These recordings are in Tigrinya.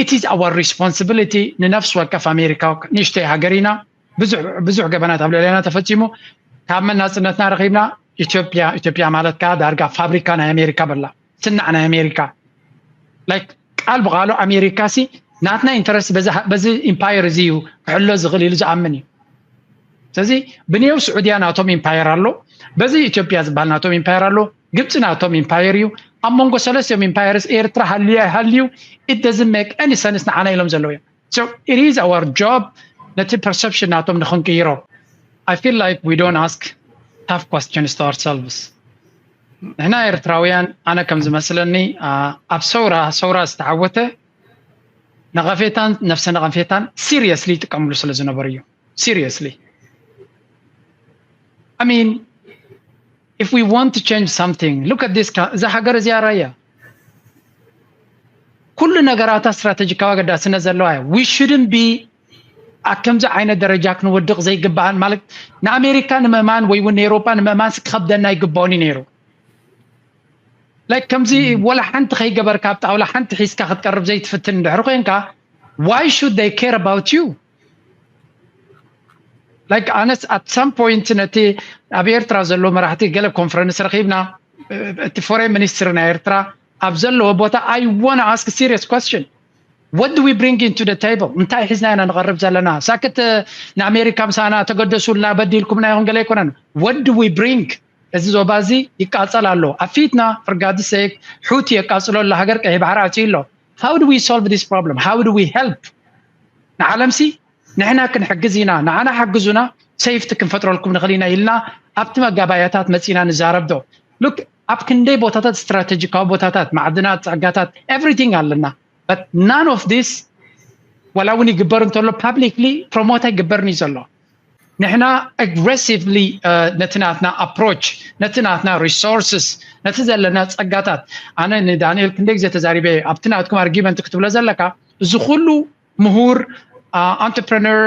it is our responsibility ንነፍሲ ወከፍ ኣሜሪካ። ንእሽተይ ሃገር ኢና። ብዙሕ ብዙሕ ገበናት ኣብ ልዕሌና ተፈጺሙ። ካብ መናጽነትና ረኺብና ኢትዮጵያ ኢትዮጵያ ማለት ከዓ ዳርጋ ፋብሪካ ናይ ኣሜሪካ በላ፣ ስናዕ ናይ ኣሜሪካ። ላይክ ቃል ብቃሉ ኣሜሪካ ሲ ናትና ኢንተረስት በዚ ኢምፓየር እዚ እዩ ክሕሎ ዝኽእል ኢሉ ዝኣምን እዩ። ስለዚ ብንየው ስዑድያ ናቶም ኢምፓየር ኣሎ፣ በዚ ኢትዮጵያ ዝበሃል ናቶም ኢምፓየር ኣሎ፣ ግብፂ ናቶም ኢምፓየር እዩ። ኣብ መንጎ ሰለስቲኦም ኢምፓየርስ ኤርትራ ሃልዩ ኣይሃልዩ it doesn't make any sense ንዓና ኢሎም ዘለዉ እዮም። So it is our job ነቲ ፐርሰፕሽን ናቶም ንክንቅይሮ። I feel like we don't ask tough questions to ourselves። ንሕና ኤርትራውያን ኣነ ከም ዝመስለኒ ኣብ ሰውራ ሰውራ ዝተዓወተ ነቐፌታን ነፍሰ ነቐፌታን ሲሪየስሊ ይጥቀምሉ ስለ ዝነበሩ እዩ። Seriously. I mean, if we want to change something, look at this. እዛ ሃገር እዚኣ ራያ ኩሉ ነገራታ ስትራቴጂካዊ ኣገዳስነት ዘለዋ እያ። We shouldn't be ኣብ ከምዚ ዓይነት ደረጃ ክንወድቕ ዘይግባኣን ማለት ንኣሜሪካ ንምእማን ወይ እውን ንኤሮጳ ንምእማን ክኸብደና ኣይግባኦን እዩ ነይሩ። ላይክ ከምዚ ወላ ሓንቲ ከይገበርካ ኣብ ጣውላ ሓንቲ ሒዝካ ክትቀርብ ዘይትፍትን እንድሕር ኮይንካ why should they care about you? Like ኣነስ at some point ነቲ ኣብ ኤርትራ ዘሎ መራሕቲ ገለ ኮንፈረንስ ረኺብና እቲ ፎሬን ሚኒስትር ናይ ኤርትራ ኣብ ዘለዎ ቦታ I wanna ask serious question. What do we bring into the table? እንታይ ሒዝና ኢና ንቐርብ ዘለና? ሳክት ንኣሜሪካ ምሳና ተገደሱልና በዲልኩምና ይኹን ገለ ኣይኮነን። What do we bring? እዚ ዞባ እዚ ይቃጸል ኣሎ ኣብ ፊትና። For God's sake፣ ሑቲ የቃጽሎ ኣሎ፣ ሃገር ቀይሕ ባሕሪ ኣትዩ ኣሎ። How do we solve this problem? How do we help ንዓለም ሲ ንሕና ክንሕግዝ ኢና፣ ንዓና ሓግዙና፣ ሴፍቲ ክንፈጥረልኩም ንኽእል ኢና ኢልና ኣብቲ መጋባእያታት መጺና ንዛረብ ዶ? ሉክ ኣብ ክንደይ ቦታታት ስትራቴጂካዊ ቦታታት ማዕድናት ጸጋታት everything ኣለና። But none of this ወላ እውን ይግበር እንተሎ ፓብሊክሊ ፕሮሞት ኣይግበርን እዩ ዘሎ። ንሕና ኣግሬሲቭሊ ነቲ ናትና ኣፕሮች ነቲ ናትና ሪሶርስስ ነቲ ዘለና ጸጋታት ኣነ ንዳንኤል ክንደይ ግዜ ተዛሪበ ኣብቲ ናትኩም ኣርጊመንት ክትብሎ ዘለካ እዚ ኩሉ ምሁር፣ ኣንትርፕረነር፣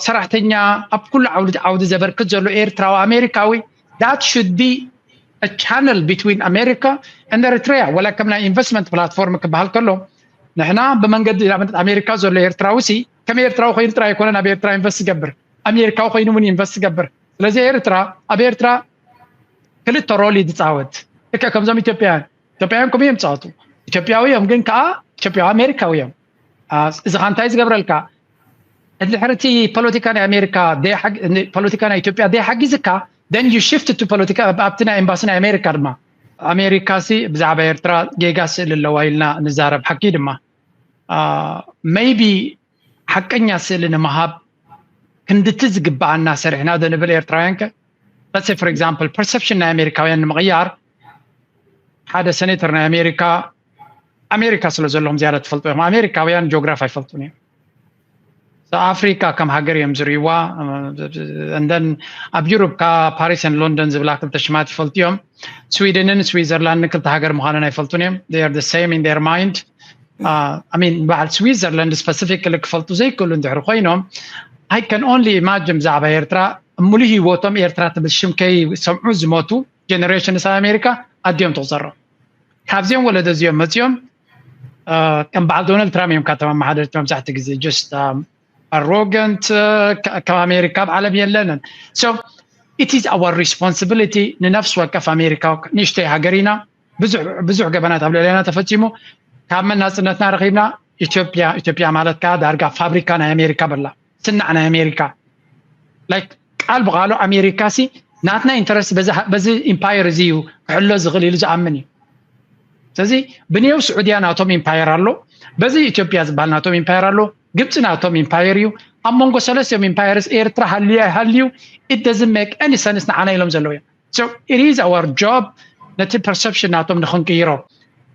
ሰራሕተኛ ኣብ ኩሉ ዓውዲ ዓውዲ ዘበርክት ዘሎ ኤርትራዊ ኣሜሪካዊ that should be a channel between America and Eritrea። ወላ ከም ናይ ኢንቨስትመንት ፕላትፎርም ክበሃል ከሎ ንሕና ብመንገዲ ንኣብነት ኣሜሪካ ዘሎ ኤርትራዊ ሲ ከም ኤርትራዊ ኮይኑ ጥራይ ኣይኮነን ኣብ ኤርትራ ኢንቨስት ዝገብር፣ ኣሜሪካዊ ኮይኑ እውን ኢንቨስት ዝገብር። ስለዚ ኤርትራ ኣብ ኤርትራ ክልተ ሮል እዩ ዝፃወት። ልክዕ ከምዞም ኢትዮጵያውያን ኢትዮጵያውያን ከምኡ እዮም ዝፃወቱ። ኢትዮጵያዊ እዮም ግን ከዓ ኢትዮጵያዊ ኣሜሪካዊ እዮም። እዚ ከዓ እንታይ ዝገብረልካ? እንድሕር እቲ ፖለቲካ ናይ ኣሜሪካ ፖለቲካ ናይ ኢትዮጵያ ደይሓጊዝካ then you shift to ፖለቲካ ኣብቲ ናይ ኤምባሲ ናይ ኣሜሪካ ድማ ኣሜሪካ ሲ ብዛዕባ ኤርትራ ጌጋ ስእሊ ኣለዋ ኢልና ንዛረብ ሓቂ ድማ maybe ሓቀኛ ስእሊ ንምሃብ ክንድቲ ዝግባኣና ሰሪሕና ዶ ንብል ኤርትራውያን ከ? Let's say for example perception ናይ ኣሜሪካውያን ንምቕያር ሓደ ሴኔተር ናይ ኣሜሪካ ኣሜሪካ ስለ ዘለኹም ዝያዳ ትፈልጡ ኢኹም። ኣሜሪካውያን ጂኦግራፊ ኣይፈልጡን እዮም። ኣፍሪካ ከም ሃገር እዮም ዝርእይዋ። እንደን ኣብ ዩሮፕ ካ ፓሪስን ሎንደን ዝብላ ክልተ ሽማት ይፈልጡ እዮም። ስዊድንን ስዊዘርላንድን ክልተ ሃገር ምዃነን ኣይፈልጡን እዮም። They are the same in their mind. I mean በዓል ስዊዘርላንድ ስፐሲፊክሊ ክፈልጡ ዘይክእሉ እንድሕር ኮይኖም I can only imagine ብዛዕባ ኤርትራ ሙሉ ህይወቶም ኤርትራ ትብል ሽም ከይሰምዑ ዝሞቱ ጀነሬሽን ኣብ ኣሜሪካ ኣድዮም ትቑፀሮም። ካብዚኦም ወለዶ እዚኦም መፂኦም ከም በዓል ዶናልድ ትራምፕ እዮም ካብ ተመሓደርቲ መብዛሕትኡ ግዜ just ኣሮገንት ከም ኣሜሪካ ኣብ ዓለም የለንን። So it is our responsibility ንነፍሲ ወከፍ ኣሜሪካ ንእሽተይ ሃገር ኢና። ብዙሕ ገበናት ኣብ ልዕሌና ተፈፂሙ ካብ መናፅነትና ረኺብና ኢትዮጵያ ኢትዮጵያ ማለት ከዓ ዳርጋ ፋብሪካ ናይ ኣሜሪካ በላ ስናዕ ናይ ኣሜሪካ ቃል ብቃሉ ኣሜሪካ ሲ ናትና ኢንተረስት በዚ ኢምፓየር እዚ እዩ ክሕሎ ዝኽእል ኢሉ ዝኣምን እዩ። ስለዚ ብንየው ስዑድያ ናቶም ኢምፓየር ኣሎ፣ በዚ ኢትዮጵያ ዝበሃል ናቶም ኢምፓየር ኣሎ፣ ግብፂ ናቶም ኢምፓየር እዩ። ኣብ መንጎ ሰለስቲኦም ኢምፓየርስ ኤርትራ ሃልዩ ኣይሃልዩ it doesn't make any sense ንዓና ኢሎም ዘለዉ እዮም። So it is our job ነቲ ፐርሰፕሽን ናቶም ንክንቅይሮ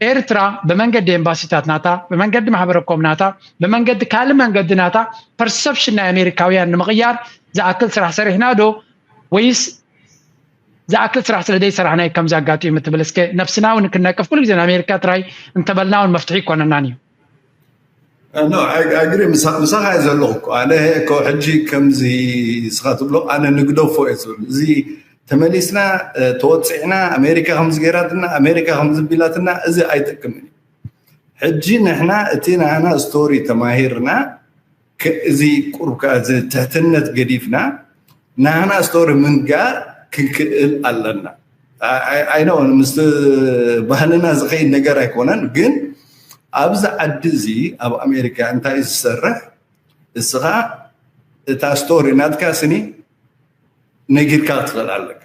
ኤርትራ ብመንገዲ ኤምባሲታት ናታ ብመንገዲ ማሕበረ ኮም ናታ ብመንገዲ ካልእ መንገዲ ናታ ፐርሰፕሽን ናይ ኣሜሪካውያን ንምቕያር ዝኣክል ስራሕ ሰሪሕና ዶ ወይስ ዝኣክል ስራሕ ስለ ዘይሰራሕና እዩ ከምዚ ኣጋጢሙ ትብል? እስከ ነብስና እውን ክንነቅፍ ኩሉ ግዜ ንኣሜሪካ ጥራይ እንተበልና እውን መፍትሒ ይኮነናን እዩ። ኣግሪ ምሳኻ እየ ዘለኹ እኮ ኣነ እኮ ሕጂ ከምዚ ስኻ ትብሎ ኣነ ንግደፎ እየ ዝብል እዚ ተመሊስና ተወፂዕና ኣሜሪካ ከምዚ ገይራትና ኣሜሪካ ከምዚ ቢላትና እዚ ኣይጠቅምን እዩ። ሕጂ ንሕና እቲ ናና ስቶሪ ተማሂርና፣ እዚ ቁርብ ከ እዚ ትሕትነት ገዲፍና ናና ስቶሪ ምንጋር ክንክእል ኣለና። ኣይነውን ምስ ባህልና ዝኸይድ ነገር ኣይኮነን፣ ግን ኣብዚ ዓዲ እዚ ኣብ ኣሜሪካ እንታይ እዩ ዝሰርሕ? እስኻ እታ ስቶሪ ናትካ ስኒ ነጊርካ ክትኽእል ኣለካ።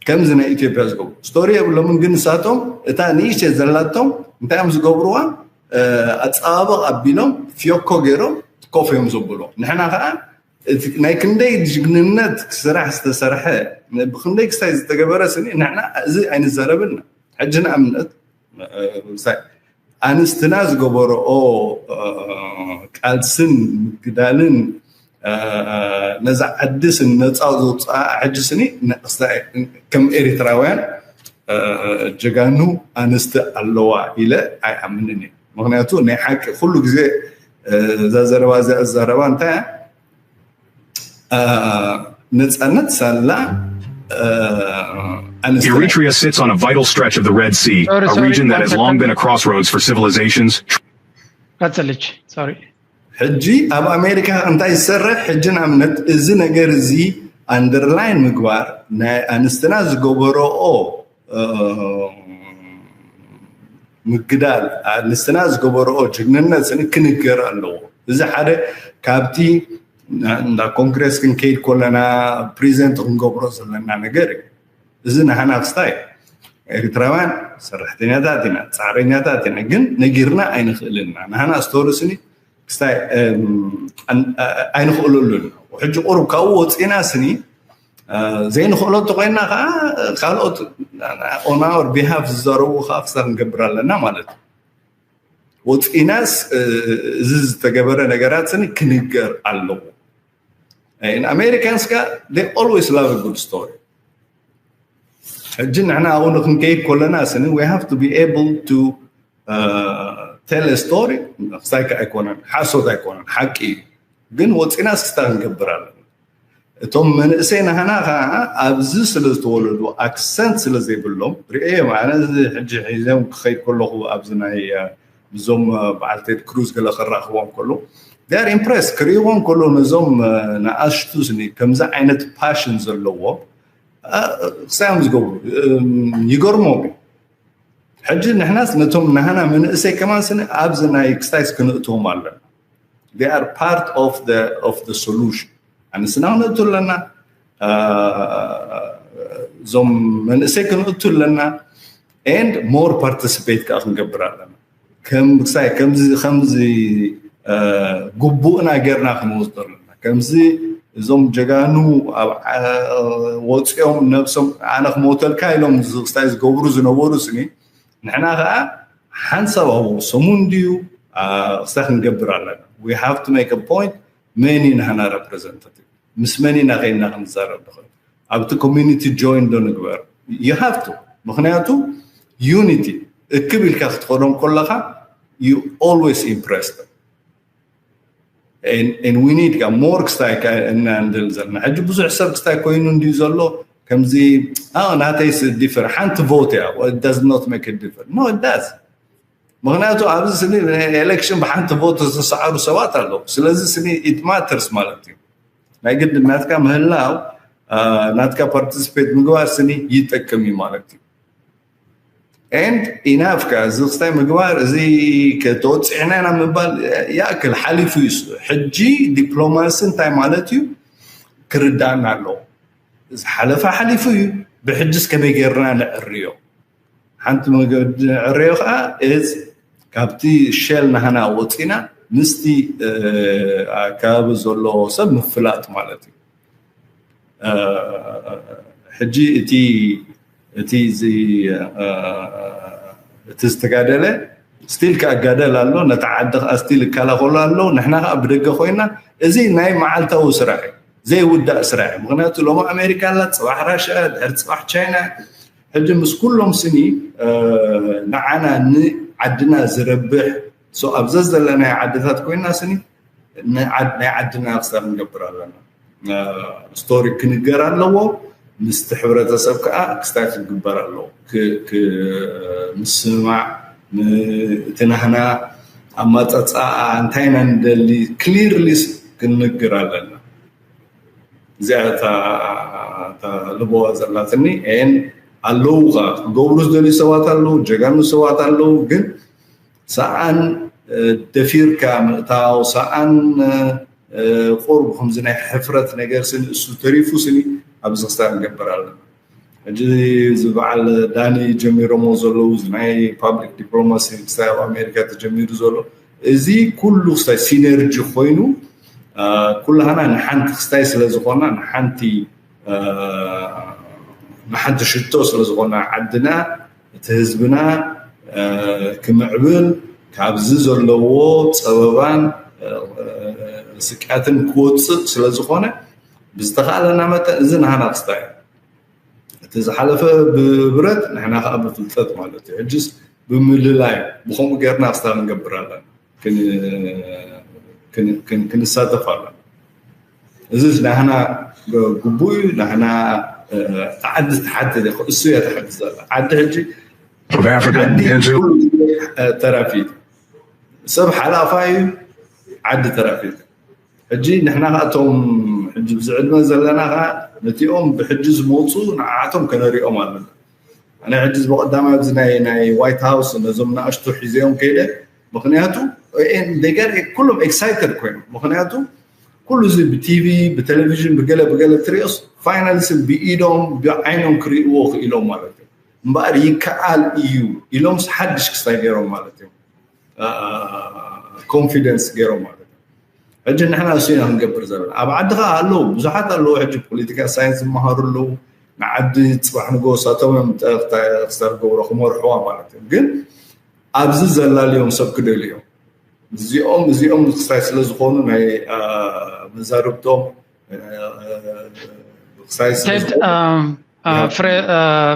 ከምዚ ናይ ኢትዮጵያ ዝገብሩ ስቶሪ የብሎምን፣ ግን ንሳቶም እታ ንእሽተይ ዘላቶም እንታይ እዮም ዝገብርዋ? ኣፀባበቕ ኣቢሎም ፍዮኮ ገይሮም ኮፍ እዮም ዘብሎ። ንሕና ከዓ ናይ ክንደይ ጅግንነት ስራሕ ዝተሰርሐ፣ ብክንደይ ክስታይ ዝተገበረ ስኒ ንሕና እዚ ኣይንዛረብን። ሕጂ ንኣብነት ኣንስትና ዝገበረኦ ቃልስን ምግዳልን ነዛ ዓዲ ስኒ ነፃ ዘውፅኣ ሕጂ ስኒ ከም ኤሪትራውያን ጀጋኑ ኣንስቲ ኣለዋ ኢለ ኣይኣምንን እየ። ምክንያቱ ናይ ሓቂ ኩሉ ግዜ እዛ ዘረባ እዚኣ ዝዛረባ እንታይ ነፃነት ሳላ Eritrea sits on a vital stretch of the Red Sea, a region that has long been a crossroads for civilizations. ቀጽልች sorry ሕጂ ኣብ ኣሜሪካ እንታይ ዝሰርሕ ሕጂ ንኣብነት እዚ ነገር እዚ ኣንደርላይን ምግባር ናይ ኣንስትና ዝገበረኦ ምግዳል ኣንስትና ዝገበረኦ ጅግንነት ስኒ ክንገር ኣለዎ። እዚ ሓደ ካብቲ እንዳ ኮንግረስ ክንከይድ ከለና ፕሪዘንት ክንገብሮ ዘለና ነገር እዩ። እዚ ንሃና ክስታይ ኤርትራውያን ሰራሕተኛታት ኢና፣ ፃዕረኛታት ኢና፣ ግን ነጊርና ኣይንኽእልን ኢና። ንሃና ስቶሪ ስኒ ክስታይ ኣይንኽእለሉን። ሕጂ ቁሩብ ካብኡ ወፂና ስኒ ዘይንኽእሎ እንተኮይና ከዓ ካልኦት on our behalf ዝዛረቡ ከዓ ክስታይ ክንገብር ኣለና ማለት እዩ። ወፂናስ እዚ ዝተገበረ ነገራት ስኒ ክንገር ኣለዎ። Americans ከዓ they always love a good story። ሕጂ ንሕና ኣብኡ ክንከይድ ከለና ስኒ we have to be able to tell a story። ክስታይ ከዓ ኣይኮነን ሓሶት ኣይኮነን ሓቂ እዩ። ግን ወፂናስ ክስታይ ክንገብር ኣለና። እቶም መንእሰይ ናህና ከዓ ኣብዚ ስለ ዝተወለዱ ኣክሰንት ስለ ዘይብሎም ርእዮም። ኣነ እዚ ሕጂ ሒዘም ክኸይድ ከለኹ ኣብዚ ናይ እዞም በዓል ቴድ ክሩዝ ገለ ክራኽቦም ከሎ they are impressed ክርእይዎም ከሎ ነዞም ንኣሽቱ ስኒ ከምዚ ዓይነት ፓሽን ዘለዎ ክሳዮም ዝገብሩ ይገርሞም እዩ። ሕጂ ንሕናስ ነቶም ናህና መንእሰይ ከማን ስኒ ኣብዚ ናይ ክስታይስ ክንእትዎም ኣለና። They are part of the of the solution። ኣንስና ክንእቱ ኣለና፣ እዞም መንእሰይ ክንእቱ ኣለና and more participate ከዓ ክንገብር ኣለና። ከም ክሳይ ከምዚ ከምዚ ግቡእና ጌርና ክንወስዶ ኣለና። ከምዚ እዞም ጀጋኑ ኣብ ወፂኦም ነብሶም ኣነ ክሞተልካ ኢሎም ክስታይ ዝገብሩ ዝነበሩ ስኒ ንሕና ከዓ ሓንሳብ ኣብኡ ሰሙን ድዩ ክስታይ ክንገብር ኣለና። We have to make a point። መን ኢና ንሕና representative ምስ መን ኢና ከይና ክንዛረብ ንኽእል ኣብቲ community join ዶ ንግበር? You have to። ምክንያቱ ዩኒቲ እክብ ኢልካ ክትኸዶም ከለካ you always impress them and we need more ክስታይ እና ንደሊ ዘለና። ሕጂ ብዙሕ ሰብ ክስታይ ኮይኑ እንድዩ ዘሎ ከምዚ ናተይስ differ ሓንቲ ቮት እያ does not make a differ no it does። ምክንያቱ ኣብዚ ስኒ ኤሌክሽን ብሓንቲ ቮት ዝተሰዓሩ ሰባት ኣለዉ። ስለዚ ስኒ it matters ማለት እዩ። ናይ ግድ ናትካ ምህላው ናትካ participate ምግባር ስኒ ይጠቅም እዩ ማለት እዩ። And enough ከዓ እዚ ክስታይ ምግባር እዚ ከተወፅዕና ኢና ምባል ይኣክል ሓሊፉ እዩ። ሕጂ ዲፕሎማሲ እንታይ ማለት እዩ ክርዳእና ኣለዎ። ዝሓለፈ ሓሊፉ እዩ። ብሕጅስ ከመይ ጌርና ንዕርዮ? ሓንቲ መገዲ ዕረዮ ከዓ እዚ ካብቲ ሸል ናህና ወፂና ምስቲ ኣከባቢ ዘሎ ሰብ ምፍላጥ ማለት እዩ። ሕጂ እቲ እቲ እዚ እቲ ዝተጋደለ ስቲል ክኣጋደል ኣሎ፣ ነታ ዓዲ ከዓ ስቲል ይከላኸሉ ኣለዉ። ንሕና ከዓ ብደገ ኮይና እዚ ናይ መዓልታዊ ስራሕ እዩ፣ ዘይውዳእ ስራሕ እዩ። ምክንያቱ ሎሚ ኣሜሪካ ኣላ፣ ፅባሕ ራሽያ፣ ድሕሪ ፅባሕ ቻይና። ሕጂ ምስ ኩሎም ስኒ ንዓና ንዓድና ዝረብሕ ኣብ ዘዘለናዮ ዓድታት ኮይና ስኒ ናይ ዓድና ክስታይ ክንገብር ኣለና። ስቶሪ ክንገር ኣለዎ። ምስቲ ሕብረተሰብ ከዓ ክስታይ ክግበር ኣለዎ። ምስማዕ እቲ ናህና ኣማፀፃኣ እንታይ ኢና ንደሊ ክሊርሊ ክንንግር ኣለና። እዚኣ እታ ልበዋ ዘላትኒ። ን ኣለዉ ክገብሩ ዝደልዩ ሰባት ኣለዉ፣ ጀጋኑ ሰባት ኣለዉ። ግን ሰኣን ደፊርካ ምእታው፣ ሰኣን ቁርብ ከምዚ ናይ ሕፍረት ነገር ስኒ እሱ ተሪፉ ስኒ ኣብዚ ክስታይ ንገብር ኣለና። ሕጂ እዚ በዓል ዳኒ ጀሚሮሞ ዘለዉ ናይ ፓብሊክ ዲፕሎማሲ ክስታይ ኣብ ኣሜሪካ ተጀሚሩ ዘሎ፣ እዚ ኩሉ ክስታይ ሲነርጂ ኮይኑ ኩላህና ንሓንቲ ክስታይ ስለዝኾና ንሓንቲ ንሓንቲ ሽቶ ስለዝኾና ዓድና እቲ ህዝብና ክምዕብል ካብዚ ዘለዎ ፀበባን ስቅያትን ክወፅእ ስለዝኾነ ብዝተኻእለና መጠን እዚ ናህና ክስታይ እቲ ዝሓለፈ ብብረት ንሕና ከዓ ብፍልጠት ማለት እዩ። ሕጅስ ብምልላይ ብከምኡ ገይርና ክስታይ ክንገብር ኣለና፣ ክንሳተፍ ኣለና። እዚ ናህና ግቡእ እዩ። ናህና ዓዲ ትሓትት እሱ እያ ትሓትት ዘላ ዓዲ ሕጂ ተራፊት ሰብ ሓላፋ እዩ። ዓዲ ተራፊት ሕጂ ንሕና ከኣቶም ሕጂ ብዚ ዕድመ ዘለና ከ ነቲኦም ብሕጂ ዝመፁ ንዓቶም ከነሪኦም ኣለና። ኣነ ሕጂ በቀዳማይ ኣብዚ ናይ ናይ ዋይት ሃውስ ነዞም ንኣሽቱ ሒዘዮም ከይደ። ምክንያቱ ገር ኩሎም ኤክሳይትድ ኮይኖም ምክንያቱ ኩሉ እዚ ብቲቪ ብቴሌቪዥን ብገለ ብገለ ትሪኦስ ፋይናንስ ብኢዶም ብዓይኖም ክርእይዎ ክኢሎም ማለት እዩ። እምበኣር ይከኣል እዩ ኢሎም ሓድሽ ክስታይ ገይሮም ማለት እዮም። ኮንፊደንስ ገይሮም ማለት እዩ። ሕጂ ንሕና እሱ ኢና ክንገብር ዘለና። ኣብ ዓዲ ከዓ ኣለዉ ብዙሓት ኣለዉ ሕጂ ፖለቲካ ሳይንስ ዝመሃሩ ኣለዉ። ንዓዲ ፅባሕ ንጎ ሳቶም እዮም ክስታይ ክገብሮ ክመርሕዋ ማለት እዩ። ግን ኣብዚ ዘላልዮም ሰብ ክደልዮም እዚኦም እዚኦም ክስታይ ስለዝኾኑ ናይ መዛርብቶም ክስታይ ቴድ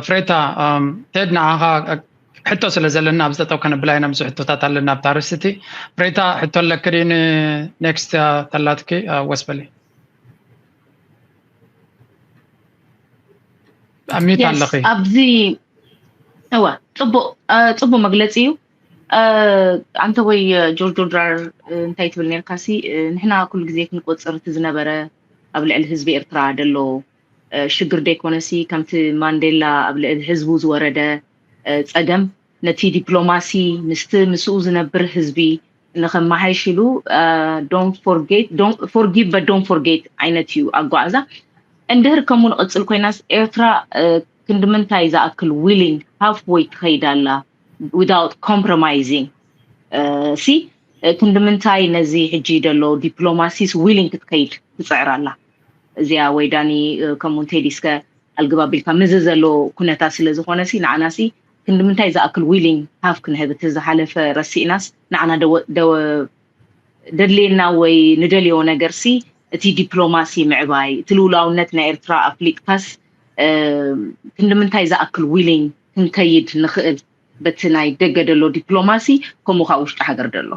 ፍሬታ ቴድ ንዓኻ ሕቶ ስለ ዘለና ኣብዚ ጠጠው ከነብላ ኢና ምስ ሕቶታት ኣለና ኣብታ ርስቲ ፍሬታ ሕቶ ኣለክ ድዩ ንኔክስት ተላትኪ ወስበሊ ኣሚት ኣለኺ ኣብዚ እዋ ጽቡቅ ጽቡቅ መግለጺ እዩ። ኣንተ ወይ ጆርጆ ድራር እንታይ ትብል ነርካ ሲ ንሕና ኩሉ ግዜ ክንቆጽር እቲ ዝነበረ ኣብ ልዕሊ ህዝቢ ኤርትራ ደሎ ሽግር ደይኮነ ሲ ከምቲ ማንዴላ ኣብ ልዕሊ ህዝቡ ዝወረደ ጸገም ነቲ ዲፕሎማሲ ምስቲ ምስኡ ዝነብር ህዝቢ ንኸመሓይሽ ኢሉ don't forget don't forgive but don't forget ዓይነት እዩ ኣጓዓዛ። እንድህር ከምኡ ንቕጽል ኮይናስ ኤርትራ ክንዲ ምንታይ ዝኣክል willing half way ትኸይድ ኣላ without compromising ሲ ክንዲ ምንታይ ነዚ ሕጂ ደሎ ዲፕሎማሲስ willing ክትከይድ ትጽዕር ኣላ እዚኣ ወይ ዳኒ ከምኡ ቴዲ እስከ ኣልግብ ኣቢልካ ምዚ ዘሎ ኩነታት ስለ ዝኾነ ሲ ንዓና ሲ ክንዲ ምንታይ ዝኣክል willing half ክንህብ እቲ ዝሓለፈ ረሲእናስ ንዓና ደድልየና ወይ ንደልዮ ነገር ሲ እቲ ዲፕሎማሲ ምዕባይ እቲ ልውላውነት ናይ ኤርትራ ኣፍሊጥካስ ክንዲ ምንታይ ዝኣክል willing ክንከይድ ንኽእል በቲ ናይ ደገ ደሎ ዲፕሎማሲ ከምኡ ከዓ ውሽጢ ሃገር ደሎ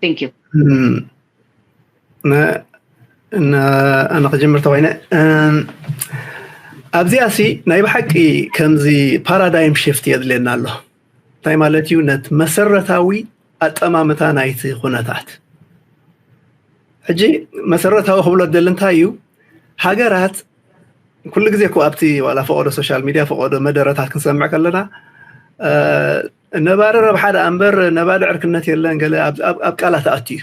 thank you ኣነ ክጅምር ተኮይነ ኣብዚኣ ሲ ናይ ብሓቂ ከምዚ ፓራዳይም ሽፍት የድልየና ኣሎ እንታይ ማለት እዩ ነቲ መሰረታዊ ኣጠማምታ ናይቲ ኩነታት ሕጂ መሰረታዊ ክብሎ ደሊ እንታይ እዩ ሃገራት ኩሉ ግዜ እኮ ኣብቲ ዋላ ፈቆዶ ሶሻል ሚድያ ፈቆዶ መደረታት ክንሰምዕ ከለና ነባሪ ረብሓ ደኣ እምበር ነባሪ ዕርክነት የለን ገለ ኣብ ቃላት ኣትዩ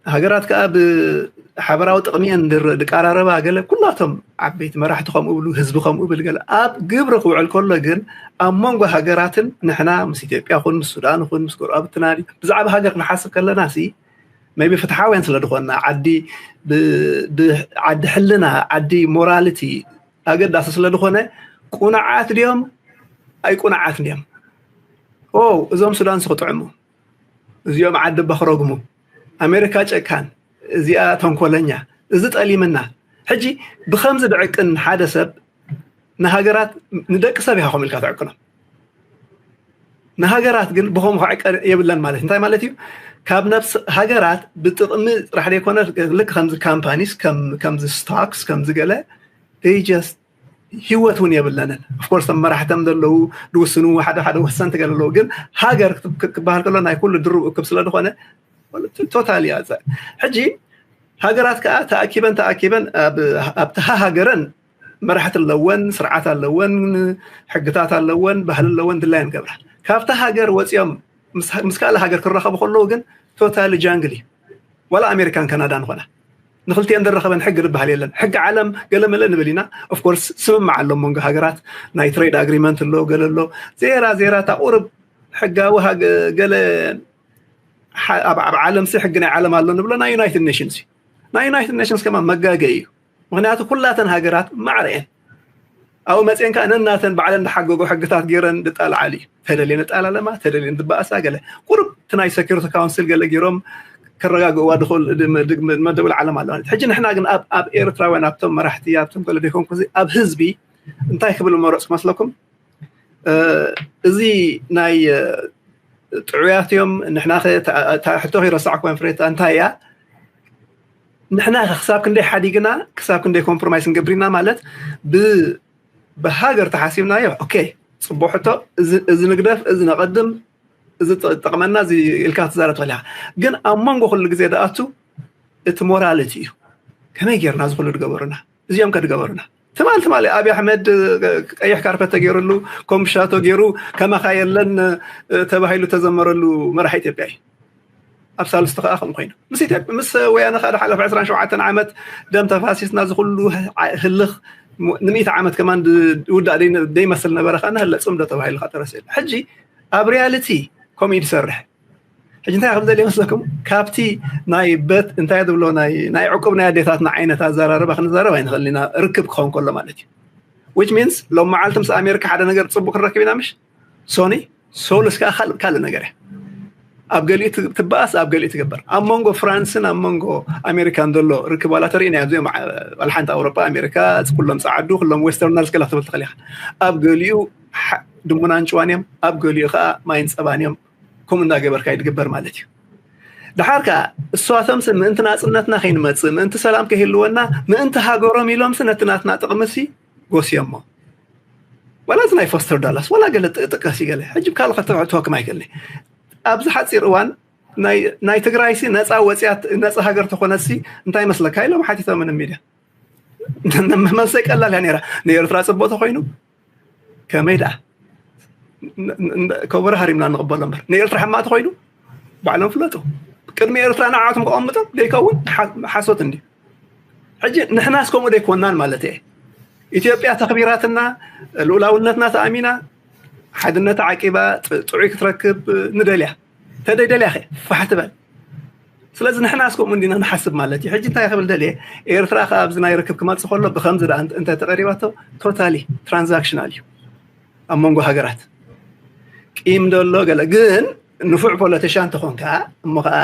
ሃገራት ከዓ ብሓበራዊ ጥቕሚየን ድቃራረባ ገለ ኩላቶም ዓበይቲ መራሕቲ ከምኡ ብሉ ህዝቢ ከምኡ ብል ገለ ኣብ ግብሪ ክውዕል ከሎ ግን ኣብ መንጎ ሃገራትን ንሕና ምስ ኢትዮጵያ ኹን ምስ ሱዳን ኹን ምስ ጎረባብትና ብዛዕባ ሃገር ክንሓስብ ከለና ሲ maybe ፍትሓውያን ስለ ዝኾንና ዓዲ ዓዲ ሕልና ዓዲ ሞራልቲ ኣገዳሲ ስለ ዝኾነ ቁኑዓት ድዮም ኣይቁኑዓት ድዮም ኦ እዞም ሱዳንስ ክጥዕሙ እዚኦም ዓዲ በክረግሙ ኣሜሪካ ጨካን እዚኣ ተንኮለኛ እዚ ጠሊምና ሕጂ ብከምዚ ድዕቅን ሓደ ሰብ ንሃገራት ንደቂ ሰብ ኢኻ ከምኡ ኢልካ ትዕቅኖም ንሃገራት ግን ብኸምኡ ክዕቀ የብለን ማለት እንታይ ማለት እዩ ካብ ነብስ ሃገራት ብጥቕሚ ጥራሕ ዘይኮነ ልክ ከምዚ ካምፓኒስ ከምዚ ስቶክስ ከምዚ ገለ just ህይወት እውን የብለንን። ኦፍኮርስ መራሕቶም ዘለዉ ዝውስኑ ሓደ ሓደ ወሰንቲ ገለ ኣለዉ፣ ግን ሃገር ክበሃል ከሎ ናይ ኩሉ ድርብ እክብ ስለ ዝኾነ ቶታሊ እያ። ሕጂ ሃገራት ከዓ ተኣኪበን ተኣኪበን ኣብቲ ሃገረን መራሕቲ ኣለወን፣ ስርዓት ኣለወን፣ ሕግታት ኣለወን፣ ባህሊ ኣለወን፣ ድላየን ገብራ። ካብታ ሃገር ወፂኦም ምስ ካልእ ሃገር ክራኸቡ ከለዉ ግን ቶታሊ ጃንግል እዩ። ዋላ ኣሜሪካን ካናዳን ኾና ንክልቲአን ዘራኸበን ሕጊ ዝበሃል የለን። ሕጊ ዓለም ገለ መለ ንብል ኢና። ኦፍኮርስ ስምምዕ ኣሎ መንጎ ሃገራት፣ ናይ ትሬድ ኣግሪመንት ኣሎ፣ ገለ ኣሎ። ዜራ ዜራ እታ ቁርብ ሕጋዊ ገለ ኣብ ዓለም ሲ ሕጊ ናይ ዓለም ኣሎ ንብሎ ናይ ዩናይትድ ኔሽንስ እዩ። ናይ ዩናይትድ ኔሽንስ ከማ መጋገ እዩ። ምክንያቱ ኩላተን ሃገራት ማዕረ እየን። ኣብኡ መፅአን ከዓ ነናተን ባዕለን ዝሓገጎ ሕግታት ገይረን ዝጣልዓሉ እዩ። ተደልየን ዝጣላለማ፣ ተደልየን ዝበኣሳ ገለ ቁሩብ እቲ ናይ ሰኪሪቲ ካውንስል ገለ ገይሮም ከረጋግእዋ ድኽእል መደብል ዓለም ኣሎ። ሕጂ ንሕና ግን ኣብ ኤርትራውያን ኣብቶም መራሕቲ ኣብቶም ገለ ደይኮንኩ ኣብ ህዝቢ እንታይ ክብል መረፅ ክመስለኩም? እዚ ናይ ጥዑያት እዮም ንሕና ሕቶ ከይረሳዕኩ ኮንፍሬት እንታይ እያ? ንሕና ክሳብ ክንደይ ሓዲግና ክሳብ ክንደይ ኮምፕሮማይስ ንገብር ኢና ማለት ብሃገር ተሓሲብናዮ። ኦኬ፣ ፅቡቅ ሕቶ። እዚ ንግደፍ፣ እዚ ነቐድም፣ እዚ ጠቕመና፣ እዚ ኢልካ ትዛረብ ትኽእል ኢኻ። ግን ኣብ መንጎ ኩሉ ግዜ ደኣቱ እቲ ሞራልቲ እዩ። ከመይ ጌርና እዚ ኩሉ ድገበሩና? እዚኦም ከድገበሩና ትማል ትማል ኣብይ ኣሕመድ ቀይሕ ካርፐት ተገይሩሉ ኮምሻቶ ገይሩ ከማኻ የለን ተባሂሉ ተዘመረሉ መራሒ ኢትዮጵያ እዩ። ኣብ ሳልስቲ ከዓ ከም ኮይኑ ምስ ኢትዮጵያ ምስ ወያነ ከዓ ድሓለፈ ዕስራን ሸውዓተን ዓመት ደም ተፋሲስና ዝኩሉ ህልኽ ንምእቲ ዓመት ከማን ውዳእ ደይመስል ነበረ ከዓ ንህለ ፅምዶ ተባሂሉ ከዓ ተረስኤ። ሕጂ ኣብ ሪያሊቲ ከምኡ እዩ ዝሰርሕ። ሕጂ እንታይ ክብል ዘለ ይመስለኩም? ካብቲ ናይ በት እንታይ ዝብሎ ናይ ዕቁብ ናይ ኣዴታትና ዓይነት ኣዘራርባ ክንዛረብ ኣይንኽእል ኢና። ርክብ ክኸውን ከሎ ማለት እዩ። ዊች ሚንስ ሎም መዓልቲ ምስ ኣሜሪካ ሓደ ነገር ፅቡቅ ክንረክብ ኢና። ምሽ ሶኒ ሶልስ ከዓ ካልእ ነገር እያ። ኣብ ገሊኡ ትበኣስ ኣብ ገሊኡ ትግበር። ኣብ መንጎ ፍራንስን ኣብ መንጎ ኣሜሪካን ዘሎ ርክብ ዋላ ተርእና እዮም። እዚኦም ሓንቲ ኣውሮጳ ኣሜሪካ ኩሎም ፀዓዱ ኩሎም ዌስተርነርስ ገላ ክትብል ትኽእል ኢኻ። ኣብ ገሊኡ ድሙናን ጭዋን እዮም፣ ኣብ ገሊኡ ከዓ ማይን ፀባን እዮም። ከምኡ እንዳገበርካ ይድግበር ማለት እዩ። ድሓር ከዓ እሷቶምሲ ምእንቲ ናፅነትና ከይንመፅእ ምእንቲ ሰላም ከይህልወና ምእንቲ ሃገሮም ኢሎምሲ ነቲ ናትና ጥቕምሲ ጎስዮሞ። ዋላ እዚ ናይ ፎስተር ዳላስ ዋላ ገለ ጥቅስ ገለ ሕጂ ካልእ ከተውዕትወክም ኣይክእልኒ። ኣብዚ ሓፂር እዋን ናይ ትግራይሲ ነፃ ወፅያት ነፃ ሃገር ተኾነሲ እንታይ መስለካ ኢሎም ሓቲቶምን ሚድያ። መልሰይ ቀላል እያ ነይራ። ንኤርትራ ፅቡቅ ተኮይኑ ከመይ ደኣ ከበሮ ሃሪምና ንቕበሎ እምበር ንኤርትራ ሕማቅ ተኮይኑ ባዕሎም ፍለጡ። ቅድሚ ኤርትራ ንዓቶም ከቐምጦም ዘይከውን ሓሶት እንዲ። ሕጂ ንሕናስ ከምኡ ዘይኮናን ማለት እየ። ኢትዮጵያ ተኽቢራትና ልኡላውነትና ተኣሚና ሓድነታ ዓቂባ ጥዑይ ክትረክብ ንደልያ። ተደይደልያ ኸ ፋሕ ትበል። ስለዚ ንሕና እስከምኡ እንዲና ንሓስብ ማለት እዩ። ሕጂ እንታይ ክብል ደልየ ኤርትራ ከ ኣብዚ ናይ ርክብ ክመጽእ ከሎ ብከምዚ ደኣ እንተ ተቐሪባቶ ቶታሊ ትራንዛክሽናል እዩ ኣብ መንጎ ሃገራት። ቂም ደሎ ገለ ግን ንፉዕ ፖለቲሻን ተኾንካ እሞ ከዓ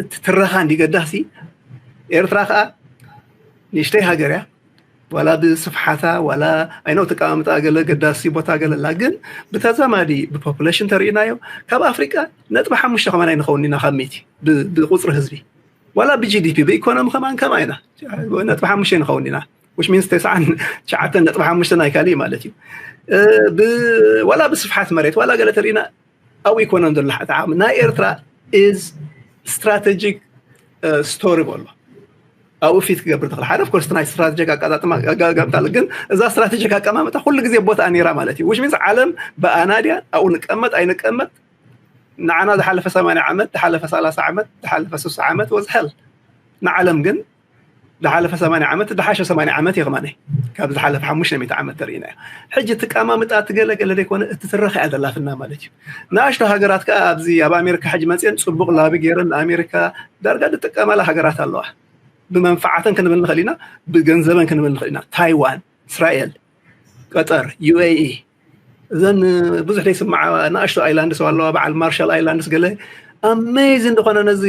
እቲ ትረኻ እንዲ ገዳሲ ኤርትራ ከዓ ንእሽተይ ሃገር እያ። ዋላ ብስፍሓታ ዋላ ኣይነው ተቀማምጣ ገለ ገዳሲ ቦታ ገለላ ግን ብተዛማዲ ብፖፑሌሽን ተርእናዮ ካብ ኣፍሪቃ ነጥቢ ሓሙሽተ ከማን ኣይንኸውን ኢና ካብ ሚእቲ ብቁፅሪ ህዝቢ ዋላ ብጂዲፒ ብኢኮኖሚ ከማን ከማ ኢና ነጥቢ ሓሙሽተ ንኸውን ኢና which means ተስዓን ትሽዓተን ነጥቢ ሓሙሽተ ናይ ካሊእ ማለት እዩ ዋላ ብስፍሓት መሬት ዋላ ገለ ተርእና ኣብኡ ይኮነን ዘሎ ዓቕሚ ናይ ኤርትራ is strategic story በሎ ኣብኡ ፊት ክገብር ትኽእል ሓደ ኮርስ ናይ ስትራቴጂክ ኣቀጣጥማ ኣጋጣሚ ግን እዛ ስትራቴጂክ ኣቀማምጣ ኩሉ ግዜ ቦታ ነይራ ማለት እዩ which means ዓለም ብኣና ድያ ኣብኡ ንቀመጥ ኣይንቀመጥ ንዓና ዝሓለፈ ሰማንያ ዓመት ዝሓለፈ ሰላሳ ዓመት ዝሓለፈ ስሳ ዓመት was hell ንዓለም ግን ዝሓለፈ ሰማንያ ዓመት ዝሓሸ ሰማንያ ዓመት እዩ ከማነ ካብ ዝሓለፈ ሓሙሽተ ሚእቲ ዓመት ተርእና እዩ ሕጂ ትቀማምጣ ትገለገለ ዘይኮነ እቲ ትረኸ እያ ዘላትና ማለት እዩ ንኣሽቶ ሃገራት ከዓ ኣብዚ ኣብ ኣሜሪካ ሕጂ መፅአን ፅቡቅ ላቢ ገይረን ንኣሜሪካ ዳርጋ ዝጥቀማላ ሃገራት ኣለዋ ብመንፈዓተን ክንብል ንኽእል ኢና ብገንዘበን ክንብል ንኽእል ኢና ታይዋን እስራኤል ቀጠር ዩ ኤ ኢ እዘን ብዙሕ ዘይስምዓ ንኣሽቶ ኣይላንድስ ኣለዋ በዓል ማርሻል ኣይላንድስ ገለ ኣሜዚን ዝኾነ ነዚ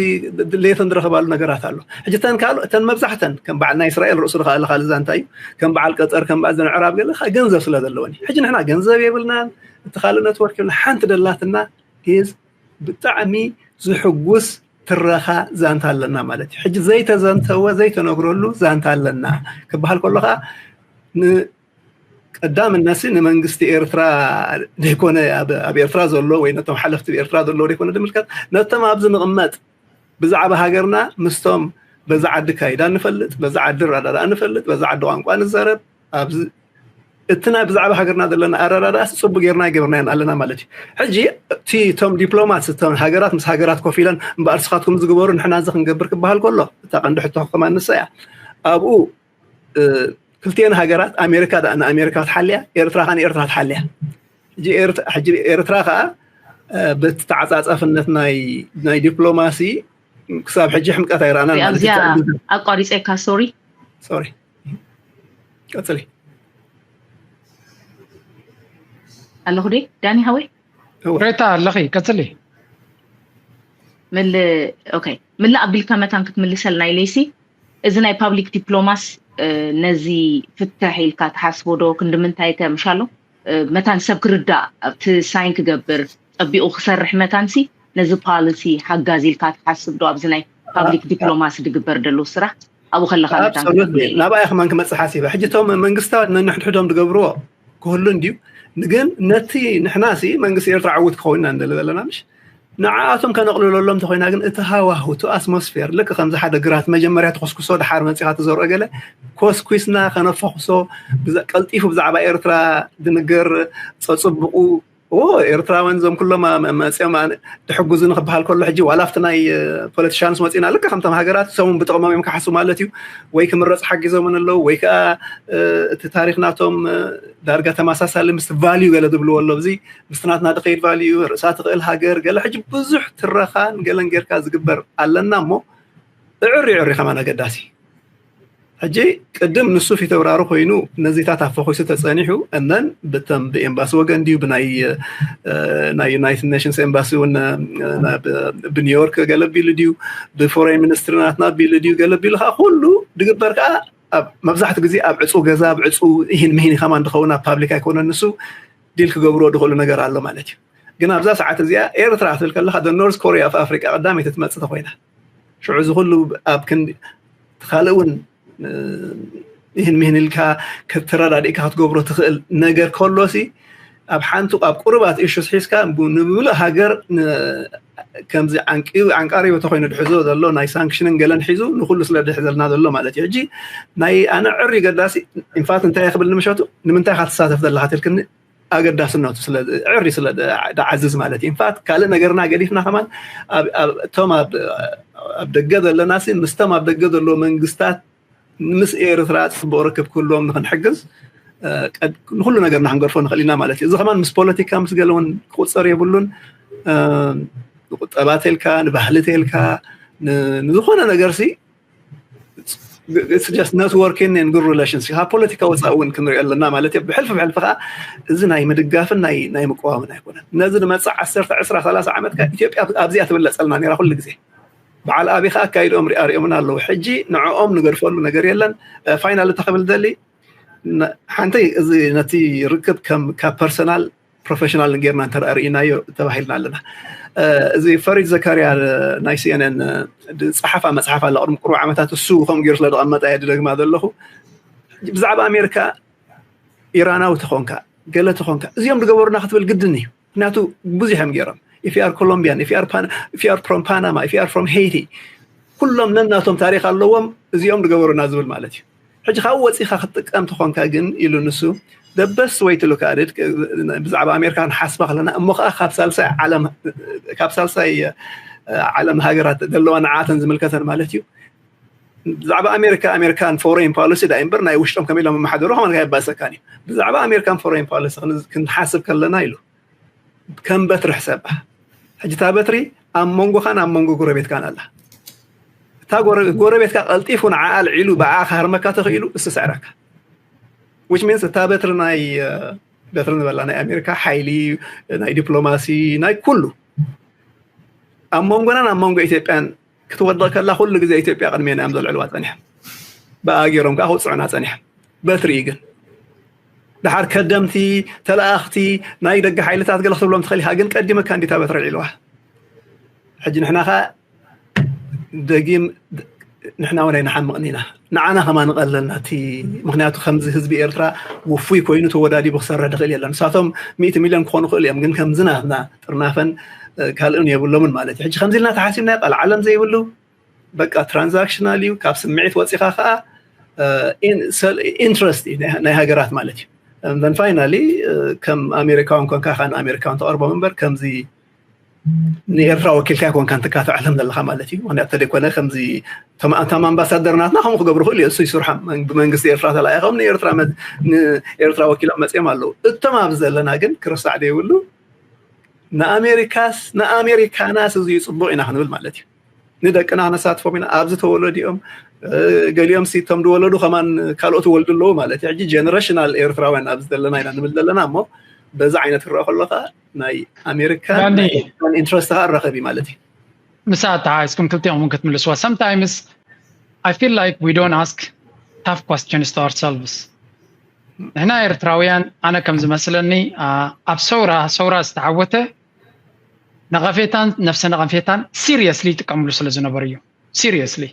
ድሌተን ዝረኸባሉ ነገራት ኣሎ ሕጂ ተን ካልኦ ተን መብዛሕተን ከም በዓል ናይ እስራኤል ርእሱ ዝኸኣለ ካልእ ዛንታ እዩ ከም በዓል ቀጠር ከም በዓል ዘን ዕራብ ገለ ገንዘብ ስለ ዘለወን እዩ ሕጂ ንሕና ገንዘብ የብልናን እቲ ካልእ ነትወርክ የብልና ሓንቲ ደላትና is ብጣዕሚ ዝሕጉስ ትረኻ ዛንታ ኣለና ማለት እዩ ሕጂ ዘይተዘንተወ ዘይተነግረሉ ዛንታ ኣለና ክበሃል ከሎ ከዓ ቀዳምነትሲ ንመንግስቲ ኤርትራ ዘይኮነ፣ ኣብ ኤርትራ ዘሎ ወይ ነቶም ሓለፍቲ ኤርትራ ዘለዉ ዘይኮነ ዝምልከት፣ ነቶም ኣብዚ ንቕመጥ ብዛዕባ ሃገርና ምስቶም በዛ ዓዲ ካይዳ ንፈልጥ፣ በዛ ዓዲ ኣረዳድኣ ንፈልጥ፣ በዛ ዓዲ ቋንቋ ንዛረብ፣ ኣብዚ እቲ ናይ ብዛዕባ ሃገርና ዘለና ኣረዳድኣስ ጽቡቅ ጌርና ኣይገበርናዮን ኣለና ማለት እዩ። ሕጂ እቲ እቶም ዲፕሎማት እቶም ሃገራት ምስ ሃገራት ኮፍ ኢለን እምበኣር ስኻትኩም ዝግበሩ ንሕና እዚ ክንገብር ክበሃል ከሎ እታ ቀንዲ ሕቶ ከማን ንሳ እያ። ኣብኡ ክልቲኤን ሃገራት ኣሜሪካ ደኣ ንኣሜሪካ ትሓልያ፣ ኤርትራ ከኣ ንኤርትራ ትሓልያ። ሕጂ ኤርትራ ከኣ በቲ ተዓጻጻፍነት ናይ ዲፕሎማሲ ክሳብ ሕጂ ሕምቀት ኣይረኣናን ማለት ኣብዚኣ ኣቋሪፀካ ሶሪ ሶሪ ቀፅሊ ኣለኹ ደ ዳኒ ሃወይ ሬታ ኣለኺ ቀፅሊ ምል ኦኬ ምል ኣቢልካ መታን ክትምልሰልና ኢለይሲ እዚ ናይ ፓብሊክ ዲፕሎማስ ነዚ ፍትሕ ኢልካ ትሓስቦ ዶ ክንዲ ምንታይ ከ ምሻሎ መታን ሰብ ክርዳእ ኣብቲ ሳይን ክገብር ፀቢቑ ክሰርሕ መታንሲ ነዚ ፓሊሲ ሓጋዝ ኢልካ ትሓስብ ዶ ኣብዚ ናይ ፓብሊክ ዲፕሎማሲ ድግበር ደሎ ስራሕ ኣብኡ ከለካ መታን ናብኣ ከማን ክመፅእ ሓሲበ ሕጂ እቶም መንግስታት ነንሕድሕዶም ዝገብርዎ ክህሉ እንድዩ ግን ነቲ ንሕና ሲ መንግስቲ ኤርትራ ዕውት ክኸውን ኢና ንደሊ ዘለና ምሽ ንዓኣቶም ከነቕልለሎም እንተኮይና ግን እቲ ሃዋሁ እቲ ኣትሞስፌር ልክ ከምዚ ሓደ ግራት መጀመርያ ተኮስኩሶ ድሓር መፂኻ ትዘርኦ ገለ ኮስኩስና ከነፋኩሶ ቀልጢፉ ብዛዕባ ኤርትራ ድንገር ፀፅብቑ ኤርትራውያን እዞም ኩሎም መፅኦም ድሕጉዙ ንክበሃል ከሎ ሕጂ ዋላ ኣብቲ ናይ ፖለቲሻንስ መፂና ልክ ከምቶም ሃገራት ሰሙን ብጥቕሞም እዮም ክሓሱ ማለት እዩ ወይ ክምረፅ ሓጊዞምን ኣለዉ ወይ ከዓ እቲ ታሪክ ናቶም ዳርጋ ተመሳሳሊ ምስ ቫልዩ ገለ ዝብልዎ ኣሎ እዚ ምስቲ ናትና ድኸይድ ቫልዩ ርእሳ ትኽእል ሃገር ገለ ሕጂ ብዙሕ ትረኻን ገለን ጌርካ ዝግበር ኣለና እሞ እዕሪ ዕሪ ከማን ኣገዳሲ ሕጂ ቅድም ንሱ ፊተውራሪ ኮይኑ ነዚታት ኣብ ፈኩሱ ተፀኒሑ እነን ብተም ብኤምባሲ ወገን ድዩ ብናይ ናይ ዩናይትድ ኔሽንስ ኤምባሲ እውን ብኒውዮርክ ገለቢሉ ድዩ ብፎሬን ሚኒስትሪ ናትና ቢሉ ድዩ ገለቢሉ ከዓ ኩሉ ድግበር ከዓ መብዛሕትኡ ግዜ ኣብ ዕፁ ገዛ ኣብ ዕፁ ይህን ምሂን ከማን ድኸውን ኣብ ፓብሊክ ኣይኮነን ንሱ ዲል ክገብርዎ ድኽእሉ ነገር ኣሎ ማለት እዩ ግን ኣብዛ ሰዓት እዚኣ ኤርትራ ክትብል ከለካ ኖርዝ ኮሪያ ኣብ ኣፍሪቃ ቀዳመይቲ ትመፅእ ተኮይና ሽዑ እዚ ኩሉ ኣብ ክንዲ ካልእ እውን ይህን ምሂን ኢልካ ከተረዳዲእካ ክትገብሮ ትኽእል ነገር ከሎሲ ኣብ ሓንቲ ኣብ ቁሩባት ኢሹስ ሒዝካ ንምሉእ ሃገር ከምዚ ዓንቃሪ ተኮይኑ ድሕዞ ዘሎ ናይ ሳንክሽንን ገለን ሒዙ ንኩሉ ስለ ድሕዘልና ዘሎ ማለት እዩ ሕጂ ናይ ኣነ ዕሪ ገዳሲ ኢንፋት እንታይ ክብል ንምሸቱ ንምንታይ ኢካ ትሳተፍ ዘለካ ትልክኒ ኣገዳስነቱ ዕሪ ስለ ድዓዝዝ ማለት እዩ ኢንፋት ካልእ ነገርና ገዲፍና ከማን እቶም ኣብ ደገ ዘለና ምስቶም ኣብ ደገ ዘለዎ መንግስታት ምስ ኤርትራ ፅቡቅ ርክብ ክህልዎም ንክንሕግዝ ንኩሉ ነገርና ክንገርፎ ንክእል ኢና ማለት እዩ እዚ ከማን ምስ ፖለቲካ ምስ ገለ እውን ክቁፀር የብሉን ንቁጠባ ተልካ ንባህሊ ተልካ ንዝኮነ ነገር ሲ just networking and good relations ካብ ፖለቲካ ወፃኢ እውን ክንሪኦ ኣለና ማለት እዩ ብሕልፊ ብሕልፊ ከዓ እዚ ናይ ምድጋፍን ናይ ምቅዋምን ኣይኮነን ነዚ ንመፅእ ዓሰርተ ዕስራ ሰላሳ ዓመት ከዓ ኢትዮጵያ ኣብዚኣ ትብለፀልና ነራ ኩሉ ግዜ በዓል ኣብይ ከዓ ኣካይድኦም ሪኣ ሪኦምን ኣለዉ ሕጂ ንዕኦም ንገድፈሉ ነገር የለን ፋይናል እተክብል ደሊ ሓንቲ እዚ ነቲ ርክብ ካብ ፐርሰናል ፕሮፌሽናል ጌርና እንተርኢናዮ ተባሂልና ኣለና እዚ ፈሪድ ዘካርያ ናይ ሲኤንኤን ዝፀሓፋ መፅሓፍ ኣላ ቅድሚ ቅሩብ ዓመታት እሱ ከምኡ ገይሩ ስለ ዝቐመጠ እየ ድደግማ ዘለኹ ብዛዕባ ኣሜሪካ ኢራናዊ ተኾንካ ገለ ተኾንካ እዚኦም ዝገበሩና ክትብል ግድን እዩ ምክንያቱ ብዙሕ እዮም ገይሮም if you are Colombian if you are from Panama if you are from Haiti ኩሎም ነናቶም ታሪክ ኣለዎም እዚኦም ዝገበሩና ዝብል ማለት እዩ ሕጂ ካብኡ ወፂኻ ክትጥቀም ተኾንካ ግን ኢሉ ንሱ the best way to look at it ብዛዕባ ኣሜሪካ ክንሓስባ ከለና እሞ ከዓ ካብ ሳልሳይ ዓለም ካብ ሳልሳይ ዓለም ሃገራት ዘለዋ ንዓተን ዝምልከተን ማለት እዩ ብዛዕባ ኣሜሪካ ኣሜሪካን ፎሬን ፖሊሲ ዳ እምበር ናይ ውሽጦም ከመ ኢሎም መሓደሩ ከማን የባእሰካን እዩ ብዛዕባ ኣሜሪካን ፎሬን ፖሊሲ ክንሓስብ ከለና ኢሉ ከም በትሪ ሕሰባ ሕጂ እታ በትሪ ኣብ መንጎኻን ኣብ መንጎ ጎረቤትካን ኣላ እታ ጎረቤትካ ቀልጢፉ ንዓኣ ልዒሉ ብኣ ክሃርመካ ተኽኢሉ እሱ ስዕረካ which means እታ በትሪ ናይ በትሪ ንበላ ናይ ኣሜሪካ ሓይሊ ናይ ዲፕሎማሲ ናይ ኩሉ ኣብ መንጎናን ኣብ መንጎ ኢትዮጵያን ክትወድቕ ከላ ኩሉ ግዜ ኢትዮጵያ ቅድሜና እዮም ዘልዕልዋ ፀኒሖም ብኣ ገይሮም ከዓ ክውፅዑና ፀኒሖም በትሪ እዩ ግን ድሓር ከደምቲ ተለኣኽቲ ናይ ደገ ሓይልታት ገለ ክትብሎም ትኽእል ኢኻ ግን ቀዲመካ እንዲታ በትሪ ልዒልዋ ሕጂ ንሕና ኸ ደጊም ንሕና እውን ኣይንሓምቕን ኢና። ንዓና ከማን ንቐለልና እቲ፣ ምክንያቱ ከምዚ ህዝቢ ኤርትራ ውፉይ ኮይኑ ተወዳዲቡ ክሰርሕ ድኽእል የለን። ንሳቶም ሚእቲ ሚልዮን ክኾኑ ክእል እዮም፣ ግን ከምዚ ናትና ጥርናፈን ካልእን የብሎምን ማለት እዩ። ሕጂ ከምዚ ኢልና ተሓሲብና ቀልዓለም ዘይብሉ በቃ ትራንዛክሽናል እዩ። ካብ ስምዒት ወፂኻ ከዓ ኢንትረስት እዩ ናይ ሃገራት ማለት እዩ። ን ፋይናሊ ከም ኣሜሪካውን ኮንካ ከዓ ንኣሜሪካውን ተቐርቦም እምበር ከምዚ ንኤርትራ ወኪልካ ኮንካ እንትካትዕ ዓለም ዘለካ ማለት እዩ። ምክንያቱ ተደይኮነ ከምዚ እቶም ኣምባሳደር ናትና ከምኡ ክገብሩ ክእል እዩ። እሱ ይስርሖም። ብመንግስቲ ኤርትራ ተላኢኾም ንኤርትራ ወኪሎም መፅኦም ኣለዉ። እቶም ኣብዚ ዘለና ግን ክርሳዕ ዘይብሉ ንኣሜሪካስ ንኣሜሪካናስ እዚ ጽቡቕ ኢና ክንብል ማለት እዩ። ንደቅና ክነሳትፎም ኢና። ኣብዚ ተወለዱ እዮም። ገሊኦም ሲ እቶም ዝወለዱ ከማን ካልኦት ይወልዱ ኣለዉ ማለት እዩ። ሕጂ ጀነሬሽናል ኤርትራውያን ኣብዚ ዘለና ኢና ንብል ዘለና እሞ በዚ ዓይነት ክረአ ከሎ ከዓ ናይ ኣሜሪካን ኢንትረስት ከዓ ኣራኸብ እዩ ማለት እዩ። ምሳ ተሓይስኩም ክልቲኦም እውን ክትምልስዋ። Sometimes I feel like we don't ask tough questions to ourselves. ንሕና ኤርትራውያን ኣነ ከም ዝመስለኒ ኣብ ሰውራ ሰውራ ዝተዓወተ ነቐፌታን ነፍሰ ነቐፌታን ሲሪየስሊ ይጥቀምሉ ስለ ዝነበሩ እዩ። ሲሪየስሊ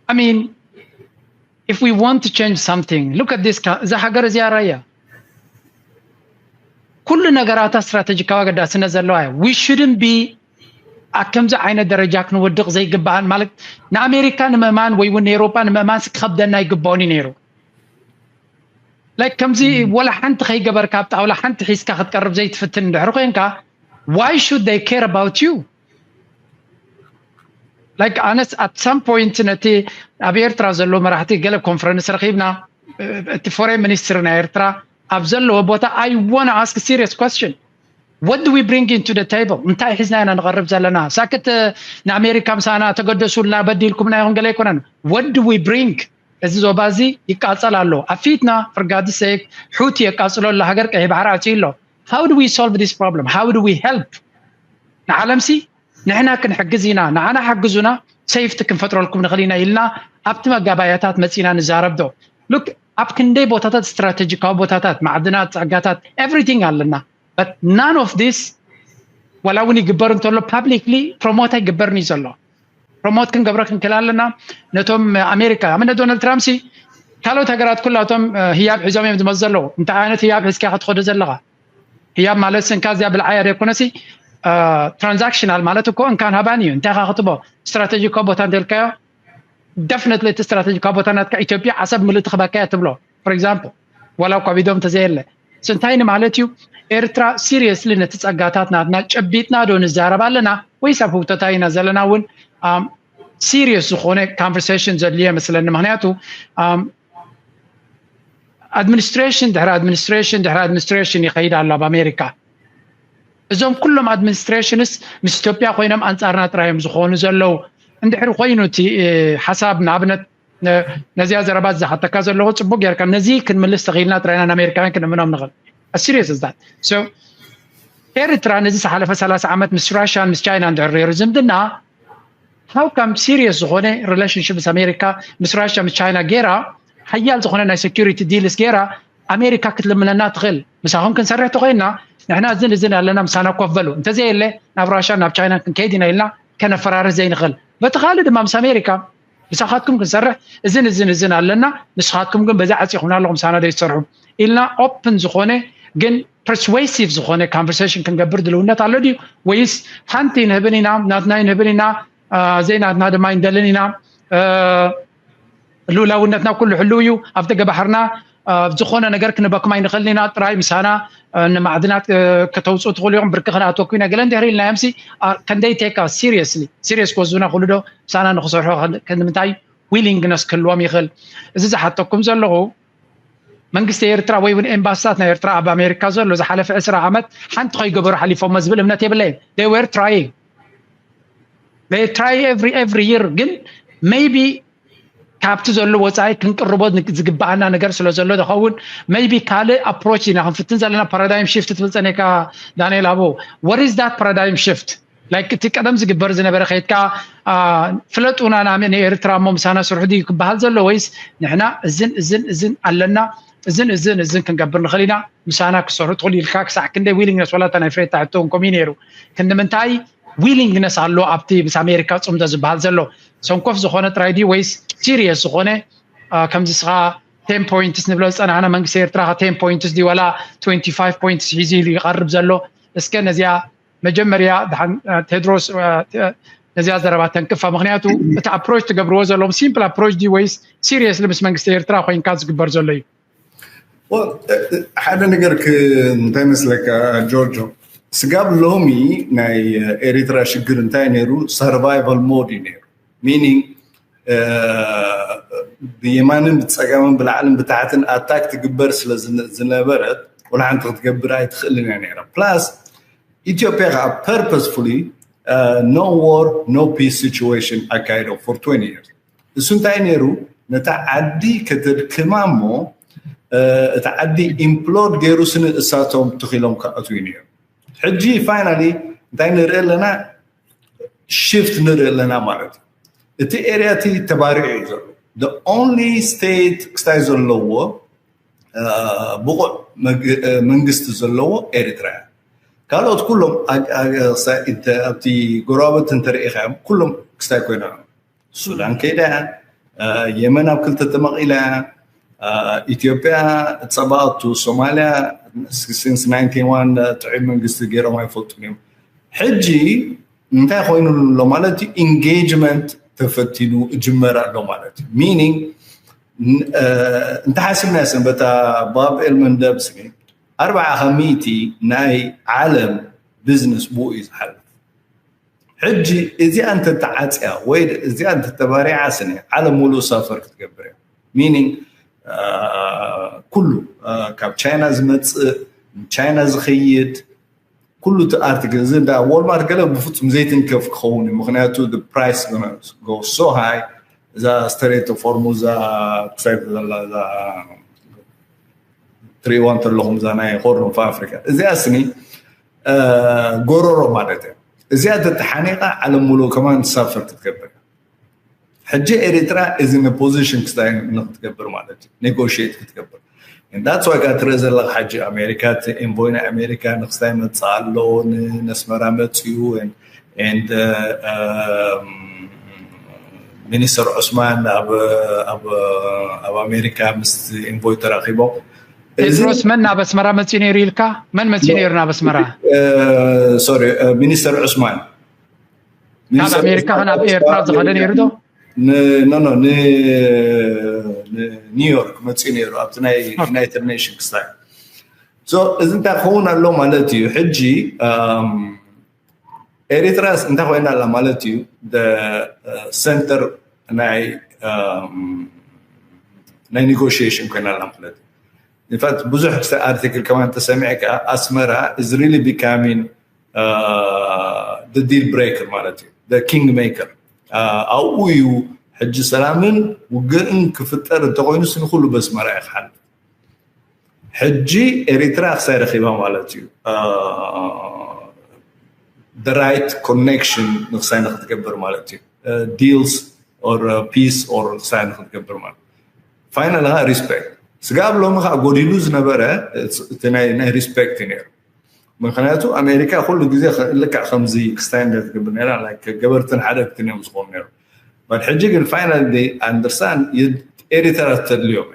I mean if we want to change something, look at this. እዛ ሃገር እዚኣ ራያ ኩሉ ነገራታ ስትራቴጂካዊ ኣገዳስነት ዘለዋ እያ። We shouldn't be ኣብ ከምዚ ዓይነት ደረጃ ክንወድቕ ዘይግባኣን ማለት ንኣሜሪካ ንምእማን ወይ እውን ንኤሮጳ ንምእማን ክኸብደና ይግባኦን እዩ ነይሩ። ላይክ ከምዚ ወላ ሓንቲ ከይገበርካ ኣብ ጣውላ ሓንቲ ሒዝካ ክትቀርብ ዘይትፍትን እንድሕር ኮይንካ why should they care about you? Like ኣነስ at some point ነቲ ኣብ ኤርትራ ዘሎ መራሕቲ ገለ ኮንፈረንስ ረኺብና እቲ ፎሬን ሚኒስትር ናይ ኤርትራ ኣብ ዘለዎ ቦታ I wanna ask serious question. What do we bring into the table? እንታይ ሒዝና ኢና ንቐርብ ዘለና? ሳክት ንኣሜሪካ ምሳና ተገደሱልና በዲልኩምና ይኹን ገለ ኣይኮነን። What do we bring? እዚ ዞባ እዚ ይቃጸል ኣሎ ኣብ ፊትና። For God's sake ሑቲ የቃጽሎ ኣሎ ሃገር ቀይሕ ባሕሪ ኣትዩ ኣሎ። How do we solve this problem? How do we help ንዓለምሲ ንሕና ክንሕግዝ ኢና፣ ንዓና ሓግዙና፣ ሴፍቲ ክንፈጥረልኩም ንኽእል ኢና ኢልና ኣብቲ መጋባእያታት መጺና ንዛረብ ዶ? ሉክ ኣብ ክንደይ ቦታታት ስትራቴጂካዊ ቦታታት ማዕድናት፣ ጸጋታት፣ ኤቭሪቲንግ ኣለና። But none of this ዋላ እውን ይግበር እንተሎ ፓብሊክሊ ፕሮሞት ኣይግበርን እዩ ዘሎ። ፕሮሞት ክንገብሮ ክንክእል ኣለና። ነቶም ኣሜሪካ ኣመነ ዶናልድ ትራምፕ ሲ ካልኦት ሃገራት ኩላቶም ህያብ ሒዞም እዮም ዝመፁ ዘለዉ። እንታይ ዓይነት ህያብ ሒዝካ ክትኸዶ ዘለኻ? ህያብ ማለት ስንካ እዚኣ ብልዓያ ዘይኮነሲ ትራንዛክሽናል ማለት እኮ እንካን ሃባን እዩ። እንታይ ካ ክትቦ ስትራቴጂካዊ ቦታ እንተልካዮ ደፍነትሊ እቲ ስትራቴጂካዊ ቦታ ናትካ ኢትዮጵያ ዓሰብ ምልእቲ ክበካያ ትብሎ for example ዋላ እኳ ቢዶም ተዘየለ እንታይ ንማለት እዩ? ኤርትራ ሲሪየስሊ ነቲ ጸጋታት ናትና ጨቢጥና ዶ ንዛረብ ኣለና ወይስ ኣብ ህውተታ ኢና ዘለና እውን ሲሪየስ ዝኾነ ኮንቨርሴሽን ዘድልዮ መስለኒ። ምክንያቱ ኣድሚኒስትሬሽን ድሕሪ ኣድሚኒስትሬሽን ድሕሪ ኣድሚኒስትሬሽን ይኸይድ ኣሎ ኣብ ኣሜሪካ። እዞም ኩሎም ኣድሚኒስትሬሽንስ ምስ ኢትዮጵያ ኮይኖም ኣንጻርና ጥራይ እዮም ዝኾኑ ዘለዉ። እንድሕሪ ኮይኑ እቲ ሓሳብ ንኣብነት ነዚኣ ዘረባ ዝሓተካ ዘለኹ ጽቡቅ ጌርካ ነዚ ክንምልስ ተኽኢልና ጥራይና ንኣሜሪካውያን ክንእምኖም ንኽእል። Serious is that? So ኤርትራ ነዚ ዝሓለፈ ሰላሳ ዓመት ምስ ራሽያን ምስ ቻይና እንድሕር ነይሩ ዝምድና how come serious ዝኾነ relationship ምስ ኣሜሪካ ምስ ራሽያ ምስ ቻይና ጌራ ሓያል ዝኾነ ናይ security deals ጌራ ኣሜሪካ ክትልምነና ትኽእል? ምሳኹም ክንሰርሕ ተኾይንና ንሕና እዝን እዝን ኣለና ምሳና ኮፍ በሉ እንተዘየለ ናብ ራሽያ ናብ ቻይና ክንከይድ ኢና ኢልና ከነፈራርህ ዘይንኽእል። በቲ ካልእ ድማ ምስ ኣሜሪካ ምሳኻትኩም ክንሰርሕ እዝን እዝን እዝን ኣለና ንስኻትኩም ግን በዛ ዓፂኹምና ኣለኹም ምሳና ዘይትሰርሑ ኢልና ኦፕን ዝኾነ ግን persuasive ዝኾነ conversation ክንገብር ድልውነት ኣሎ ድዩ ወይስ ሓንቲ ንህብን ኢና ናትና ይንህብን ኢና ዘይናትና ድማ ይንደልን ኢና ልኡላውነትና ኩሉ ሕልው እዩ ኣብ ደገ ባሕርና ዝኾነ ነገር ክንበኩም ኣይንኽእልን ኢና ጥራይ ምሳና ንማዕድናት ከተውፅኡ ትኽእሉ ኢኹም ብርኪ ክንኣትወኩም ኢና ገለ እንድሕር ኢልናዮም ሲ can they take us seriously serious ክወስዱና ክእሉ ዶ ምሳና ንክሰርሑ ንምንታይ willingness ክህልዎም ይኽእል እዚ ዝሓተኩም ዘለኹ መንግስቲ ኤርትራ ወይ እውን ኤምባስታት ናይ ኤርትራ ኣብ ኣሜሪካ ዘሎ ዝሓለፈ ዕስራ ዓመት ሓንቲ ከይገበሩ ሓሊፎሞ ዝብል እምነት የብለይን they were trying they try every every year ግን maybe ካብቲ ዘሎ ወፃኢ ክንቅርቦ ዝግበኣና ነገር ስለ ዘሎ ዝኸውን maybe ካልእ approach ኢና ክንፍትን ዘለና paradigm shift ትብል ፀኒሕካ ዳንኤል ኣቦ what is that paradigm shift like እቲ ቀደም ዝግበር ዝነበረ ከይድካ ፍለጡና ንኤርትራ እሞ ምሳና ስርሑ ድዩ ክበሃል ዘሎ ወይስ ንሕና እዝን እዝን እዝን ኣለና እዝን እዝን እዝን ክንገብር ንኽእል ኢና ምሳና ክሰርሑ ትኽእሉ ኢልካ ክሳዕ ክንደይ willingness ዋላ እታ ናይ ፍሬታ ሕቶ እውን ከምኡ ነይሩ ክንዲ ምንታይ ዊሊንግነስ ኣሎ ኣብቲ ምስ ኣሜሪካ ፅምዶ ዝበሃል ዘሎ? ሰንኮፍ ዝኾነ ጥራይ ድዩ ወይስ ሲሪየስ ዝኾነ? ከምዚ ስኻ ቴን ፖይንትስ ንብሎ ዝፀናሕና መንግስቲ ኤርትራ ቴን ፖይንትስ ድዩ ዋላ ትወንቲ ፋይቭ ፖይንትስ ሒዙ ኢሉ ይቐርብ ዘሎ? እስከ ነዚኣ መጀመርያ ድሓን ቴድሮስ ነዚኣ ዘረባ ተንክፋ። ምክንያቱ እቲ ኣፕሮች ትገብርዎ ዘለዎም ሲምፕል ኣፕሮች ድዩ ወይስ ሲሪየስሊ ምስ መንግስቲ ኤርትራ ኮይንካ ዝግበር ዘሎ እዩ? ሓደ ነገር እንታይ መስለካ ጆርጆ፣ ስጋብ ሎሚ ናይ ኤሪትራ ሽግር እንታይ ነይሩ? ሰርቫይቫል ሞድ እዩ ነይሩ። ሚኒንግ ብየማንን ብፀጋምን ብላዕልን ብታሕትን ኣታክ ትግበር ስለ ዝነበረት ወላ ሓንቲ ክትገብር ኣይትኽእልን እያ ነይራ። ፕላስ ኢትዮጵያ ከዓ ፐርፐስፉሊ no war no peace situation ኣካይዶ for twenty years። እሱ እንታይ ነይሩ? ነታ ዓዲ ከተድክማ እሞ እቲ ዓዲ ኢምፕሎድ ገይሩ ስኒ እሳቶም ትኺሎም ክኣትዉ ነይሩ። ሕጂ ፋይናሊ እንታይ ንርኢ ኣለና? ሽፍት ንርኢ ኣለና ማለት እዩ። እቲ ኤርያ እቲ ተባሪዑ እዩ ዘሎ። The only state ክስታይ ዘለዎ ብቑዕ መንግስቲ ዘለዎ ኤርትራ እያ። ካልኦት ኩሎም ኣብቲ ጎረባብቲ እንተርኢኻዮም ኩሎም ክስታይ ኮይኖም እዮም። ሱዳን ከይዳ እያ፣ የመን ኣብ ክልተ ተመቒላ እያ፣ ኢትዮጵያ ጸባቱ፣ ሶማልያ ሲንስ ናይንቲ ዋን ጥዑይ መንግስቲ ገይሮም ኣይፈልጡን እዮም። ሕጂ እንታይ ኮይኑ ኣሎ ማለት እዩ? ኢንጌጅመንት ተፈቲኑ እጅመር ኣሎ ማለት እዩ። ሚኒንግ እንተሓስብናዮ ስኒ በታ ባብ ኤልመንደብ ስኒ ኣርባዓ ካብ ሚእቲ ናይ ዓለም ቢዝነስ ብኡ እዩ ዝሓልፍ። ሕጂ እዚኣ እንተተዓፅያ ወይ እዚኣ እንተተባሪዓ ስኒ ዓለም ሙሉእ ሳፈር ክትገብር እያ። ሚኒንግ ኩሉ ካብ ቻይና ዝመፅእ ቻይና ዝኸይድ ኩሉ እቲ ኣርቲክል እዚ እንዳ ዎልማርት ገለ ብፍፁም ዘይትንከፍ ክኸውን እዩ። ምክንያቱ ፕራይስ ጎ ሶ ሃይ እዛ ስትሬት ኦፍ ሆርሙዝ ክሳይ ዘላ እዛ ትሪእዋ እንተለኹም እዛ ናይ ሆርን ኦፍ ኣፍሪካ እዚኣ ስኒ ጎረሮ ማለት እያ። እዚኣ ተተሓኒቃ ዓለም ሙሉእ ከማን ሳፈር ክትገብር። ሕጂ ኤሪትራ እዚ ፖዚሽን ክስታይ ንክትገብር ማለት እዩ ኔጎሽት ክትገብር። ዳትስ ዋይ ትርኢ ዘለካ ሕጂ ኣሜሪካ እቲ ኤንቮይ ናይ ኣሜሪካ ንክስታይ መፅእ ኣሎ ነስመራ መፅዩ ሚኒስተር ዑስማን ኣብ ኣሜሪካ ምስ ኤንቮይ ተራኪቦም። ቴድሮስ መን ናብ ኣስመራ መፅዩ ነይሩ ኢልካ? መን መፅዩ ነይሩ ናብ ኣስመራ? ሶሪ ሚኒስተር ዑስማን ካብ ኣሜሪካ ናብ ኤርትራ ዝኸደ ነይሩ ዶ? ኒውዮርክ መፅኡ ነይሩ ኣብቲ ናይ ዩናይትድ ኔሽን ክስታይ። እዚ እንታይ ክኸውን ኣሎ ማለት እዩ? ሕጂ ኤሪትራስ እንታይ ኮይና ኣላ ማለት እዩ? ሰንተር ናይ ናይ ኔጎሽሽን ኮይና ኣላ ማለት እዩ። ኢንፋክት ብዙሕ ኣርቲክል ከማን ተሰሚዕካ ኣስመራ is really becoming ዲል ብሬከር ማለት እዩ። ኪንግ ሜከር ኣብኡ እዩ። ሕጂ ሰላምን ውግእን ክፍጠር እንተኮይኑ ስኒ ኩሉ በስመራ እዩ ክሓልፍ። ሕጂ ኤሪትራ ክሳይ ረኪባ ማለት እዩ ራይት ኮኔክሽን ንክሳይ ንክትገብር ማለት እዩ። ዲልስ ኦር ፒስ ኦር ክሳይ ንክትገብር ማለት ፋይናል ሪስፔክት ስጋብ ሎሚ ከዓ ጎዲሉ ዝነበረ ናይ ሪስፔክት እዩ ነይሩ። ምክንያቱ ኣሜሪካ ኩሉ ግዜ ልክዕ ከምዚ ክስታይ እንደ ትገብር ነራ ገበርትን ሓደግትን እዮም ዝኾኑ ነሩ። በት ሕጂ ግን ፋይናል ኣንደርስታንድ ኤሪትራ ተድልዮም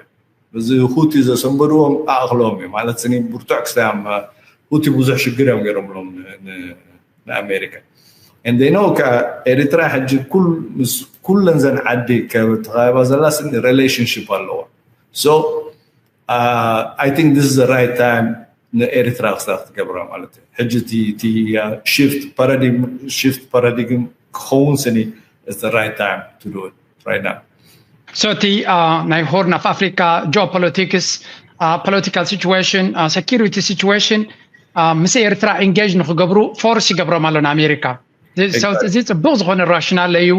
እዚ ሁቲ ዘሰንበድዎም ኣእክሎም እዩ ማለት ስኒ ብርቱዕ ክስታዮም ሁቲ ብዙሕ ሽግር እዮም ገይሮምሎም ንኣሜሪካ። እንደይ ነው ኤሪትራ ሕጂ ምስ ኩለን ዘን ዓዲ ተኸባባ ዘላ ስኒ ሪሌሽንሽፕ ኣለዋ። So I think this is the right time ንኤሪትራ ክስታ ክትገብራ ማለት እዩ። ሕጂ እቲ ሽፍት ፓራዲግም ሽፍት ፓራዲግም ክኸውን ስኒ is the right time to do it right now። So እቲ ናይ ሆርን ኦፍ ኣፍሪካ ጂኦፖለቲክስ ፖለቲካል ሲቹዌሽን ሴኪሪቲ ሲቹዌሽን ምስ ኤርትራ ኢንጌጅ ንክገብሩ ፎርስ ይገብሮም ኣሎ ንኣሜሪካ። እዚ ፅቡቅ ዝኾነ ራሽናል እዩ።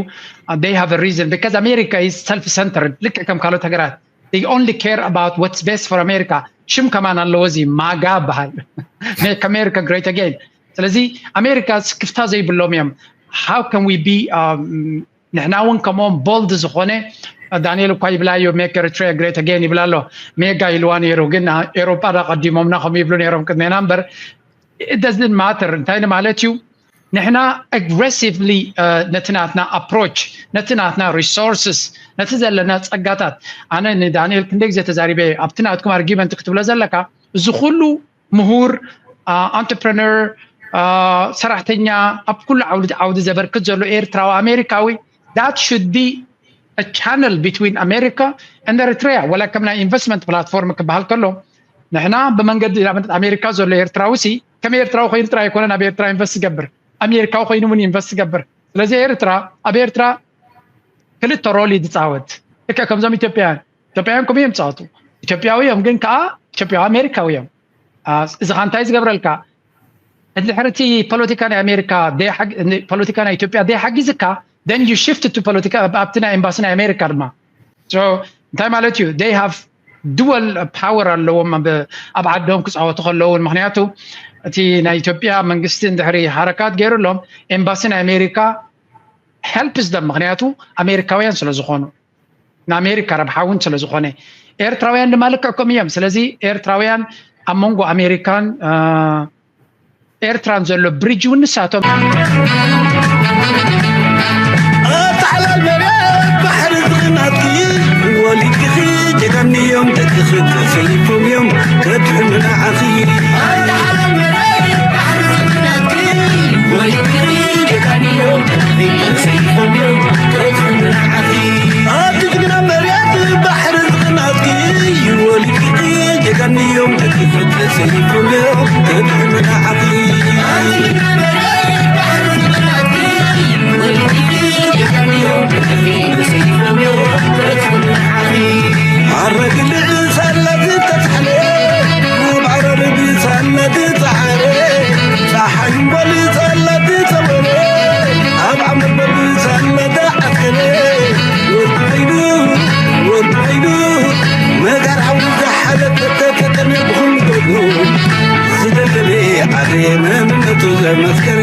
They have a reason because America is self centered ልክዕ ከም ካልኦት ሃገራት they only care about what's best for America። ሽም ከማን ኣለዎ እዚ ማጋ በሃል make America great again። ስለዚ ኣሜሪካ ስክፍታ ዘይብሎም እዮም። How can we be ንሕና እውን ከምኦም ቦልድ ዝኾነ ዳንኤል እኳ ይብላዮ make Eritrea great again ይብላ ኣሎ። ሜጋ ኢልዋ ነይሩ ግን ኤሮጳ ዳ ቀዲሞምና ከም ይብሉ ነይሮም ቅድሜና እምበር it doesn't matter እንታይ ማለት እዩ። ንሕና aggressively ነቲ ናትና approach፣ ነቲ ናትና resources፣ ነቲ ዘለና ጸጋታት፣ ኣነ ንዳንኤል ክንደይ ግዜ ተዛሪበ፣ ኣብቲ ናትኩም argument ክትብሎ ዘለካ፣ እዚ ኩሉ ምሁር፣ entrepreneur፣ ሰራሕተኛ፣ ኣብ ኩሉ ዓውዲ ዓውዲ ዘበርክት ዘሎ ኤርትራዊ ኣሜሪካዊ, that should be a channel between America and Eritrea. ወላ ከም ናይ investment platform ክበሃል ከሎ፣ ንሕና ብመንገዲ ንኣብነት ኣሜሪካ ዘሎ ኤርትራዊ ሲ ከም ኤርትራዊ ኮይኑ ጥራይ ኣይኮነን ኣብ ኤርትራ invest ዝገብር፣ ኣሜሪካዊ ኮይኑ እውን invest ዝገብር። ስለዚ ኤርትራ፣ ኣብ ኤርትራ ክልተ role እዩ ዝፃወት። ልክዕ ከምዞም ኢትዮጵያውያን፣ ኢትዮጵያውያን ከምኡ እዮም ዝፃወቱ። ኢትዮጵያዊ እዮም ግን ከዓ ኢትዮጵያዊ ኣሜሪካዊ እዮም። እዚ ከዓ እንታይ ዝገብረልካ? ድሕሪ እቲ ፖለቲካ ናይ ኣሜሪካ፣ ፖለቲካ ናይ ኢትዮጵያ ዘይሓጊዝካ፣ then you shift to ፖለቲካ ኣብቲ ናይ ኤምባሲ ናይ ኣሜሪካ ድማ። So እንታይ ማለት እዩ? They have dual power ኣለዎም ኣብ ዓዶም ክፃወቱ ከለውን። ምክንያቱ እቲ ናይ ኢትዮጵያ መንግስቲ እንድሕሪ ሓረካት ገይሩሎም፣ ኤምባሲ ናይ ኣሜሪካ helps them፣ ምክንያቱ ኣሜሪካውያን ስለዝኾኑ፣ ንኣሜሪካ ረብሓ እውን ስለዝኾነ። ኤርትራውያን ድማ ልክዕ ከምኡ እዮም። ስለዚ ኤርትራውያን ኣብ መንጎ ኣሜሪካን ኤርትራን ዘሎ bridge እውን ንሳቶም። ኣታ ሓላል መሬት ባሕሪ ዝኽናትኪ፣ ወሊድኪ ጀጋኑ እዮም ደቅኺ ተሰሊፎም እዮም ከድሕኑ ንዓኺ። ኣቲ ጅግና መሬት ባሕሪ ዝኽናትኪ፣ ወሊድኪ ጀጋኑ እዮም ደቅኺ ተሰሊፎም እዮም ከድሕኑ ንዓኺ። ኣረግልዕ ሳላ ዝተትሓለ፣ ኣብ ዓረር ብሳላ ዝፀዓረ፣ ፀሓይ እምበል ሳላ ዝፀወረ፣ ኣብ ዓመት በል ሳላ ዝዓስከረ፣ ወዲ ዓይኑ፣ ወዲ ዓይኑ፣ መጋር ዓው ዝሓለፈ ተጠቀመ ብኹም ገሉ፣ ዝደለለ ዓደ መንነቱ ዘመስከረ።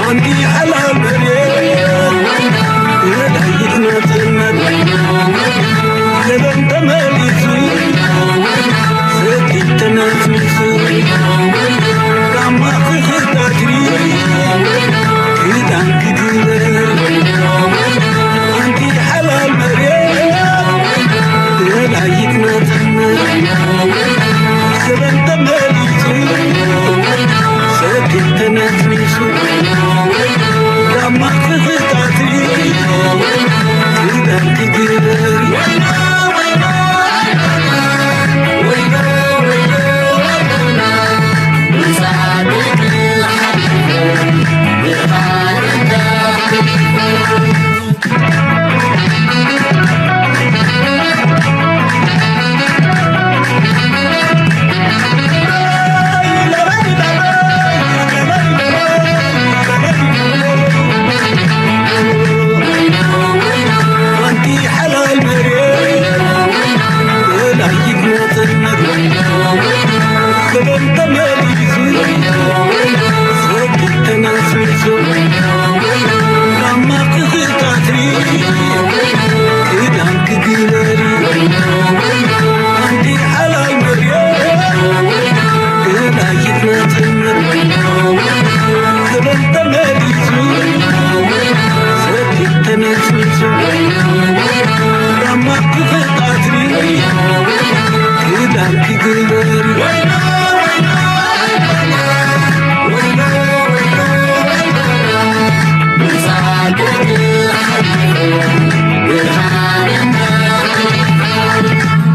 ኣንቲ ሓላል መሬት፣ ነዳይት ናጽነት፣ ዘበን ተመሊሱ፣ ሰኪት ተነስኒሱ፣ ጋማ ክኽታትሪ፣ ክዳን ክግበር። ኣንቲ ሓላል መሬት፣ ነዳይት ናጽነት፣ ዘበን ተመሊሱ፣ ሰኪት ተነስኒሱ፣ ጋማ ክኽታትሪ፣ ክዳን ክግበር።